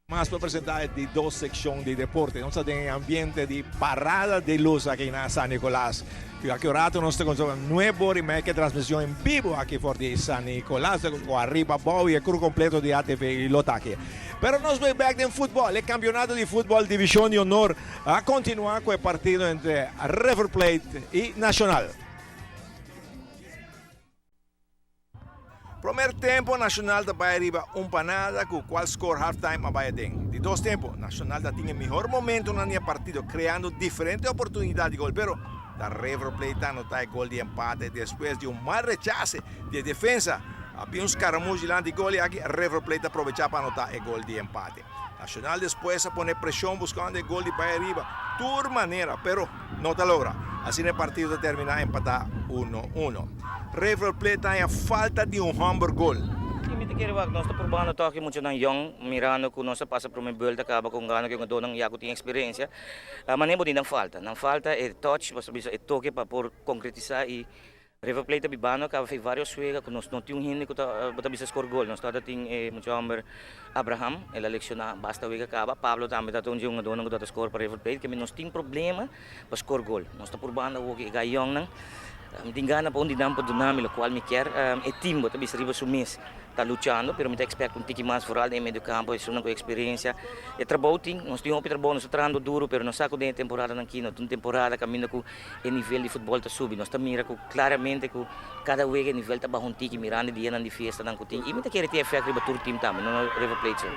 Mas por presenta e di dos seccion di deporte. Nos ta den e ambiente di Parada de Luz aki na San Nicolas. Y aki un rato nos ta cuminsa nuebe ora y media cu e transmision en bibo aki for di San Nicolas cu Arriba Abao y e crew completo di ATV y lo ta aki. Pero nos bay bek den futbol. E campeonato di futbol Division di Honor a continua cu e partido entre River Plate y Nacional. Promer tempo Nacional ta bay riba un pa nada cu cual score half time a bay aden. Di dos tempo Nacional ta tin e mihor momentonan di e partido creando diferente oportunidad di gol pero ta River Plate ta anota e gol di empate despues di un mal rechase di e defensa. A bin un scaramush dilanti gol y aki River Plate ta probecha pa anota e gol di empate. Nacional despues a pone presion buscando e gol di bay ariba tur manera pero no ta logra. Asina e partido ta termina empata uno uno. River Plate ta haña falta di un homber gol. Y mi ta kere wak nos ta purbando tok e muchanan yong mirando cu nos a pasa prome buelta caba cu un gana cu e jugadornan ya cu tin experiencia. Manera bo di nan falta. Nan falta e touch, bo sa bisa e toke pa por concretisa y River Plate ta bibando a caba fei varios wega cu nos no tin un hende cu ta bo ta bisa score gol. Nos tabata tin e mucha homber Abraham, el a lecciona basta wega caba. Pablo tambe tabata un dje hungadornan cu tabata score pa River Plate. Kende nos tin problema pa score gol. Nos ta purbando awor cu e gayonnan. Mi tin gana pa un di nan por duna mi locual mi kier. E team bo ta bisa riba su mes ta luchando, pero mi ta expect un tiki mas vooral den e medio campo, esunnan cu experiencia. E trabou tin, nos tin hopi trabou, nos ta trahando duro, pero nos sa cu den e temporadanan aki no ta un temporada caminda cu e nivel di futbol ta subi. Nos ta mira cu claramente cu cada wega e nivel ta baha un tiki mirando e dianan di fiestanan cu tin y mi ta kere tin efect riba tur team tambe, no no River Plate so.